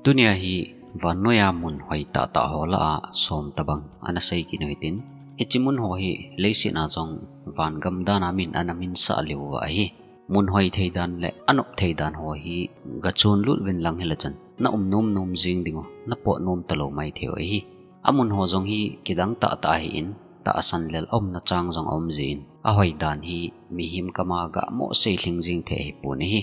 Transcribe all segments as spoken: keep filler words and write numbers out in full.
Tunia hi vannoiya mun hoi tahtah ho lah a som tabang ana sei kit u hitin, hiche mun ho hi leiset a jong vangam dan a min ana minsah lheh uva ahi. Mun hoi thei dan le anop thei dan ho hi gachon lut uvin lang hile chun na um nom nom jing ding u, na pot nom talou maithei u ahi. Amun ho jong hi kidang tahtah ahin, tahsan lel aumna chang jong aum jin, ahoi dan hi mihem kam a gah mo sei lhing jing thei ahipon ahi.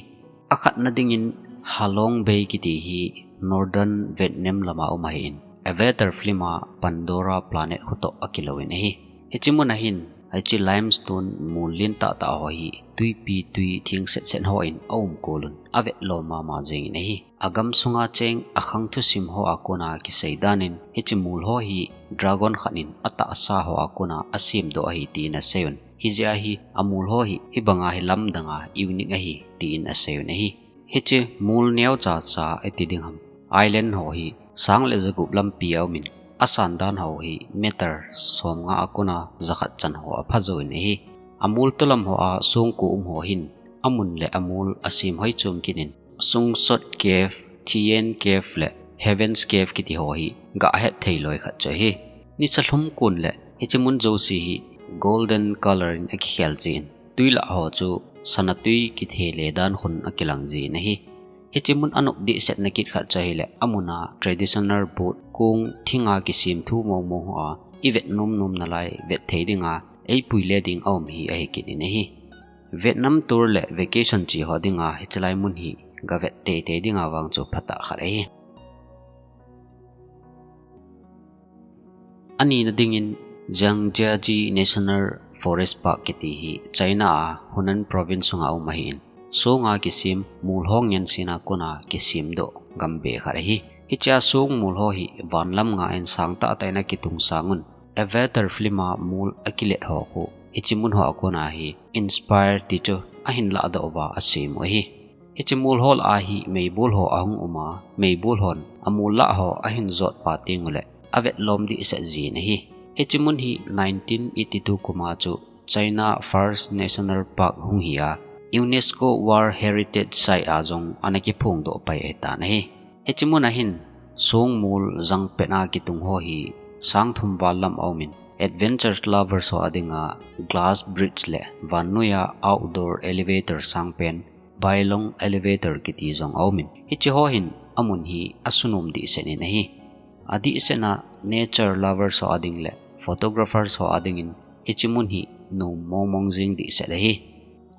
Akhatna dingin Halong Bay kiti hi Northern Vietnam lama um ahin, Avatar film a Pandora Planet khu toh akilouvin ahi. Hiche mun ahin, hiche limestone mol lien tahtah ho hi tuipi tui theng set set hon aum kolun, avet lom mama jingin ahi. Agam sunga cheng akhang thusim ho a kona kisei danin, hiche mol ho hi dragon khat in atahsa ho a kona asemdoh ahi tin aseiyun. Hijeh a hi amol ho hi hibanga hi lamdang a unique ahi tin aseiyun ahi. Hiche mol neocha cha iti ding ham, island ho hi sang le jagup lampi aumin, asan dan ho hi meter somnga a kona jakhat chan ho apha jouvin ahi. Amol tolam ho a songko um ho hin amun le amol asem hoi chom kit in, Sungsot Cave, Thiens Cave le Heaven's Cave kiti ho hi gah het thei loi khat chu ahi. Nisa lhum kon le hiche mun jouse hi golden color in akikhel jin, tui lah ho chu sana tui kithele dan khun akilang jin ahi. Hiche mun anop dehsetna kit khat chu ahile, amun a traditional boat, kong thing a kisem thu mong mong ho a ivet nom nom nalai vet thei dinga eipui le ding aum hi ahi kit in ahi. Vietnam tour le vacation che ho dinga hiche lai mun hi gavet teitei dinga vang chu phatah khat ahi. Anina dingin Zhangjiajie National Forest Park kiti hi China a Hunan Province sunga um ahin, songa kisem mol ho ngensen a kona kisemdoh gambe khat ahi. Hiche a song mol ho hi van lam nga in sang tahtah in akitung sangun, Avatar film a mol akilet ho khu hiche mun ho a kona hi inspire ti chu ahin lahdoh uva asem u ahi. Hiche mol ho lah a hi meibol ho ahung um a, meibol hon amol lah ho ahin jot pa teng ule avet lom dehset jin ahi. Hiche mun hi nineteen eighty-two kum a chu China First National Park hung hi a, UNESCO World Heritage Site a jong ana kiphongdoh pai ahitan ahi. Hiche mun ahin song mol jangpet a kitung ho hi sang thum val lam aumin, adventure lovers ho adinga glass bridge le vannoiya outdoor elevator sangpen Bailong Elevator kiti jong aumin, hiche ho hin amun hi asunom dehset in ahi. Adehset a nature lovers ho ading le photographers ho adingin hiche mun hi nom mong mong jing dehset ahi.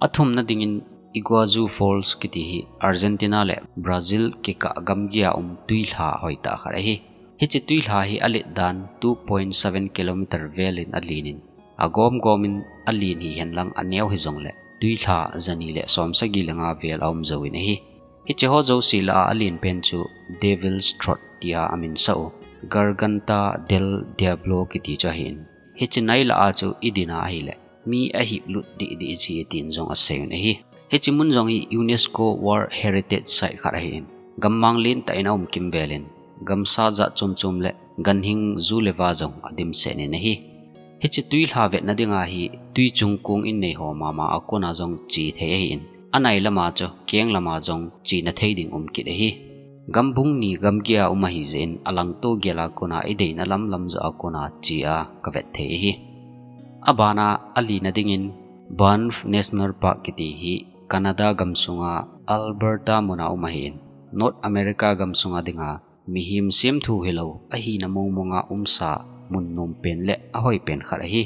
Athumna dingin Iguazu Falls kiti hi Argentina le Brazil kikah gamgi a um tuilha hoitah khat ahi. Hiche tuilha hi alet dan two point seven kilometer vel in alen in, agom gom in alen hihen lang aneo hijongle tuilha jani le somsagi le nga vel aum jouvin ahi. Hiche ho jouse lah a alen pen chu Devil's Throat tia aminsah u Garganta del Diablo kiti chu ahin, hiche nai lah a chu idin a ahile mi ahiplut deh deh ji tin jong aseiyun ahi. Hiche mun jong hi UNESCO World Heritage Site khat ahin, gammang lentah in aum kimvel in, gamsa jat chom chom le ganhing ju le va jong adimset in ahi. Hiche tuilha vetna dinga hi tui chung kong innei ho mama a kona jong che thei ahin, anai lama chu keng lama jong chena thei ding um kit ahi. Gambung ni gamgi a um ahijeh in alangto gel a kona ideina lam lam joh a kona che a kavet thei ahi. Abana alina dingin Banff National Park kiti hi Canada gamsunga Alberta muna um ahin, North America gamsunga dinga mihem semthu hilou ahina mong monga umsa mun nompen le ahoipen khat ahi.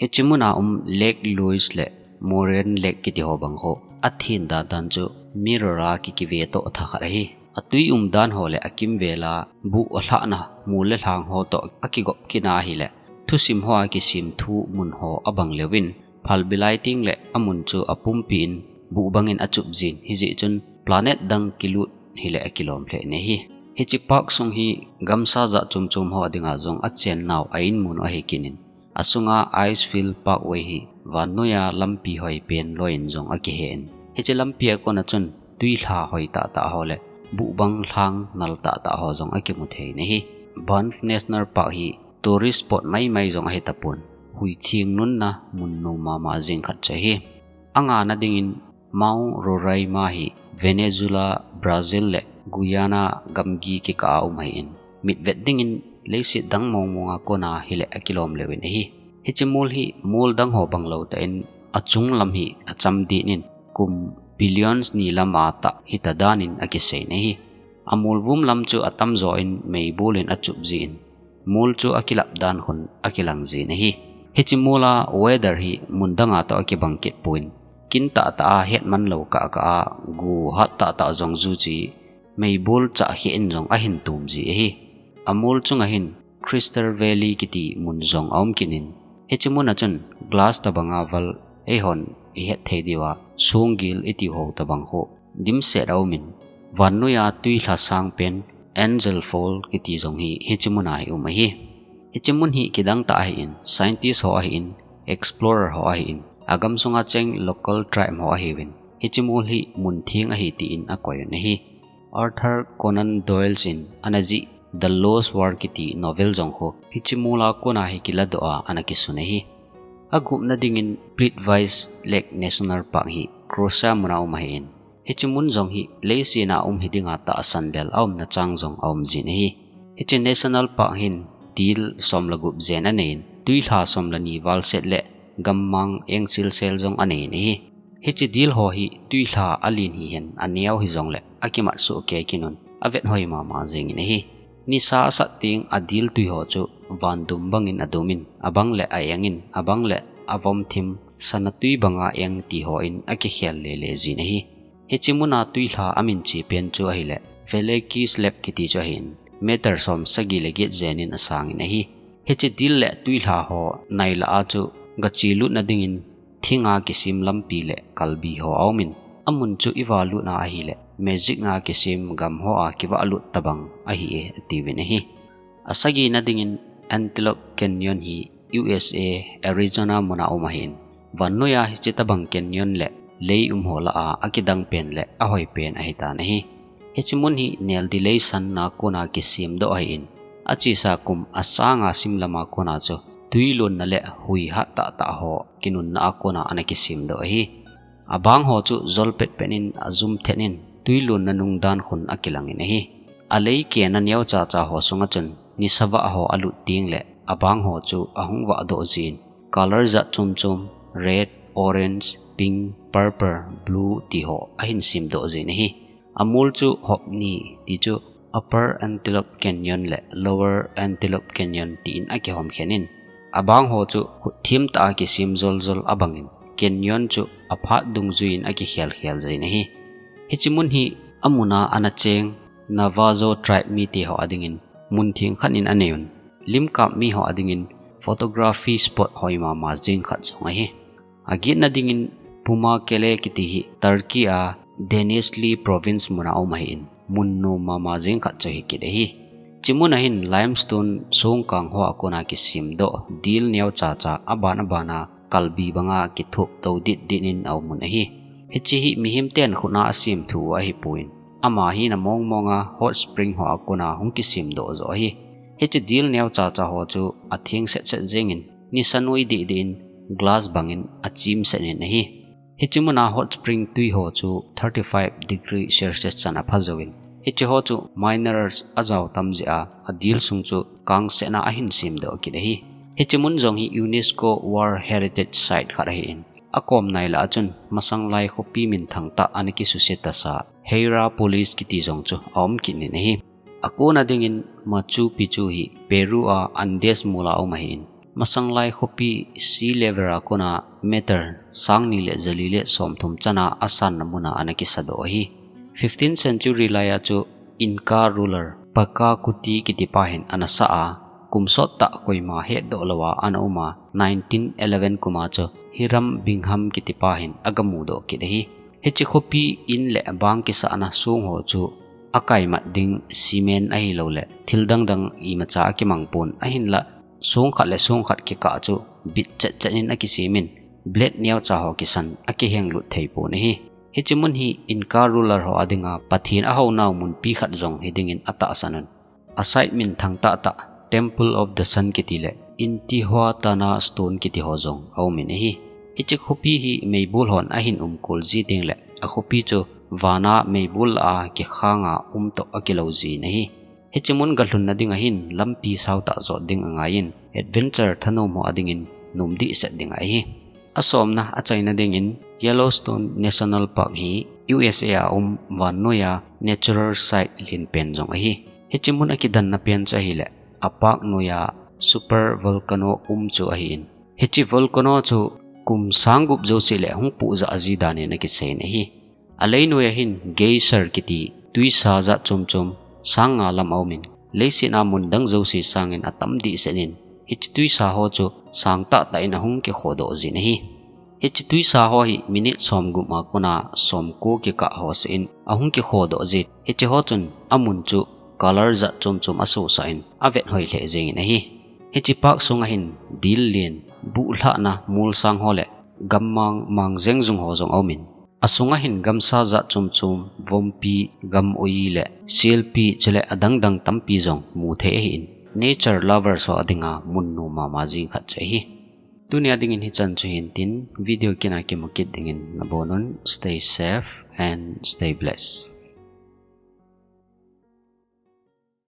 Hiche muna um Lake Louise le Moraine Lake kiti ho bang ho athen dan dan chu mirror a kikive toh tha khat ahi. Atui umdan ho le akimvel a buh alhahna mol le lhang ho toh akigop kit a ahile, thusim hoa kisemthu mun ho abang leuvin, phalbi lai tengle amun chu apumpi in buh bangin achup jin, hijeh chun planet dang kilut hile akilom lheh in ahi. Hiche park sung hi gamsa jat chom chom ho adinga jong achennau a inmun u ahi kit in, asunga Icefield Parkway hi vannoiya lampi hoipen loiyin jong akihen, hiche lampi a kona chun tuilha hoitah tah ho le buhbang lhang nal tah tah ho jong akimu thei in ahi. Banff National Park hi tourist spot maimai jong ahitapon, huitheng nunna mun nom mama jeng khat chu ahi. Angana dingin Mount Roraima hi Venezuela, Brazil le Guyana gamgi kikah a um ahin, mitvet dingin leiset dang mongmong a kona hileh akilom lheh in ahi. Hiche mol hi mol dang ho bang lou tah in achung lam hi acham deh in kum billions ni lam a tah hita dan in akisei in ahi. Amol vum lam chu atamjo in meibol in achup jin, mol chu akilap dan khun akilang jin ahi. Hiche mol a weather hi mun dang a toh akibang kit pon, kin tahtah a hetman lou kah kah a, gu hat tahtah jong ju chu meibol chah kheh in jong ahin tum ji ahi. Amol chunga hin Crystal Valley kiti mun jong aum kit in, hiche mun a chun glass tobang a val eihon ihet thei diu a, songgil iti ho tobang khu dimset aum in, vannoi a tuilha sang pen Angel Fall kiti jong hi hiche mun a hi um ahi. Hiche mun hi kidang tah ahin, scientist ho ahin, explorer ho ahin, agam sunga cheng local tribe ho ahiuvin, hiche mol hi mun theng ahi tin akoi un ahi. Arthur Conan Doyle in ana jih The Lost World kiti novel jong khu hiche mol a kona hi kiladoh a ana kisun ahi. Agupna dingin Plitvice Lakes National Park hi Croatia mun a um ahin, hiche mun jong hi leiset a um hi dinga tahsan lel a umna chang jong aum jin ahi. Hiche National Park hin dil som le gup jen anei in, tuilha som le ni val set le gammang eng silsel jong anei in ahi. Hiche dil ho hi tuilha alen hihen aneo hijongle akimat soh kei kit un, avet hoi mama jeng in ahi. Nisa asat teng adil tui ho chu vandum bangin adum in, abang le a-eng in, abang le avom thim sana tui banga eng ti ho in akikhel lele jin ahi. Hiche mun a tuilha amin che pen chu ahile Veliki's Lake kiti chu ahin, meter som sagi le get jen in asang in ahi. Hiche dil le tuilha ho nailah a chu gache lutna dingin thinga kisem lampi le kalbi ho aum in, amun chu iva lutna ahile magic a kisem gam ho a kivah lut tobang ahi e, atiuvin ahi. Asagina dingin Antelope Canyon hi U S A Arizona mun a um ahin, vannoi a hiche tobang canyon le lei um ho lah a akidang pen le ahoi pen ahitan ahi. Hiche mun hi neldi leisan a kona kisemdoh ahin, achesa kum asanga sim lam a kona chu tui lonna le hui hat tahtah ho kinunna a kona ana kisemdoh ahi. Abang ho chu jol petpet in ajum thet in, tui lonna nung dan khun akilang in ahi. Alei kena neocha cha ho sunga chun nisa vah ho alut teng le abang ho chu ahung vahdoh jin, color jat chom chom, red, orange, pink, purple, blue ti ho ahin semdoh jin ahi. Amol chu hop ni ti chu Upper Antelope Canyon le Lower Antelope Canyon tin akihom khen in, abang ho chu khut thim tah a kisem jol jol abangin canyon chu aphat dungjui in akikhel khel jin ahi. Hiche mun hi amun a ana cheng Navajo tribe mite ho adingin mun theng khat in anei un, lim kap mi ho adingin photography spot hoi mama jeng khat jong ahi. Agetna dingin Pamukkale kiti hi Turkey a Denizli province mun a um ahin, mun nom mama jeng khat chu hi kit ahi. Hiche mun a hin limestone songkang ho a kona kisemdoh dil neocha cha aban aban a kalbi banga kithup to dit dit in aum un ahi. Hiche hi mihem ten khut a asem thu ahipon, ama hina mong mong a hot spring ho a kona hung kisemdoh joh ahi. Hiche dil neocha cha ho chu atheng set set jeng in, nisa noi deh deh in glass bangin achim set in ahi. Hiche mun a hot spring tui ho chu thirty five degree Celsius chan apha jouvin, hiche ho chu minerals ajao tam jeh a adil sung chu kang set na ahin semdoh kit ahi. Hiche mun jong hi UNESCO World Heritage Site khat ahin, akom nailah a chun masang lai khopi minthang tah ana kisuse tasa Hierapolis kiti jong chu aum kit in ahi. Akona dingin Machu Picchu hi Peru a Andes mol a um ahin, masang lai khopi sea level a kona meter sang ni le jali le som thum chan a asanna mun a ana kisadoh ahi. Fifteenth century lai a chu Inca ruler Pachacuti kiti pa hin ana sah a, kum sot tah koima hetdoh lou a ana um a, nineteen eleven kum a chu Hiram Bingham kiti pa hin aga mudoh kit ahi. Hiche khopi in le bang kisahna song ho chu akaimat ding cement ahilou le thil dang dang imacha akimang pon, ahinlah song khat le song khat kikah chu bit chet chet in akisem in, blade neocha ho kisan akiheng lut thei pon ahi. Hiche mun hi Inca ruler ho adinga Pathen ahounau munpi khat jong hi dingin atahsan un, a site minthang tah tah Temple of the Sun kiti le Intihuatana Stone kiti ho jong aum in ahi. Hiche khopi hi meibol hon ahin umkol ji teng le akhopi chu vana meibol a kikhanga um toh akilou jin ahi. Hiche mun galhunna ding ahin lampi sautah jot ding angaiyin, adventure thanom ho adingin nomdehset ding ahi. Asomna achaina dingin Yellowstone National Park hi U S A a um vannoiya natural site lenpen jong ahi. Hiche mun akidanna pen chu ahileh, a park noiya super volcano um chu ahin. Hiche volcano chu kum sang gup jouse le hung puhjah ji danin akiseiyin ahi. Alei noiya hin geyser kiti twisa jat chom chom sang nga lam aumin, leiset a mun dang jouse sangin atam dehset in, hiche twisa ho chu sang tahtah in ahung kikhodoh jin ahi. Hiche twisa ho hi minute somgup a kona somko kikah ho seh in ahung kikhodoh jin, hiche ho chun amun chu color jat chom chom asosah in avet hoi lheh jengin ahi. Hiche park sunga hin dil len, buhlhahna molsang ho le gammang mang jengjung ho jong aumin, asunga hin gamsa jat chom chom, vompi, gamui le selpi chule adang dang tampi jong muthei ahin, nature lovers ho adinga mun nom mama jing khat chu ahi. Tunia dingin hichan chu hintin, video kit a kimu kit dingin nabonun, stay safe and stay blessed.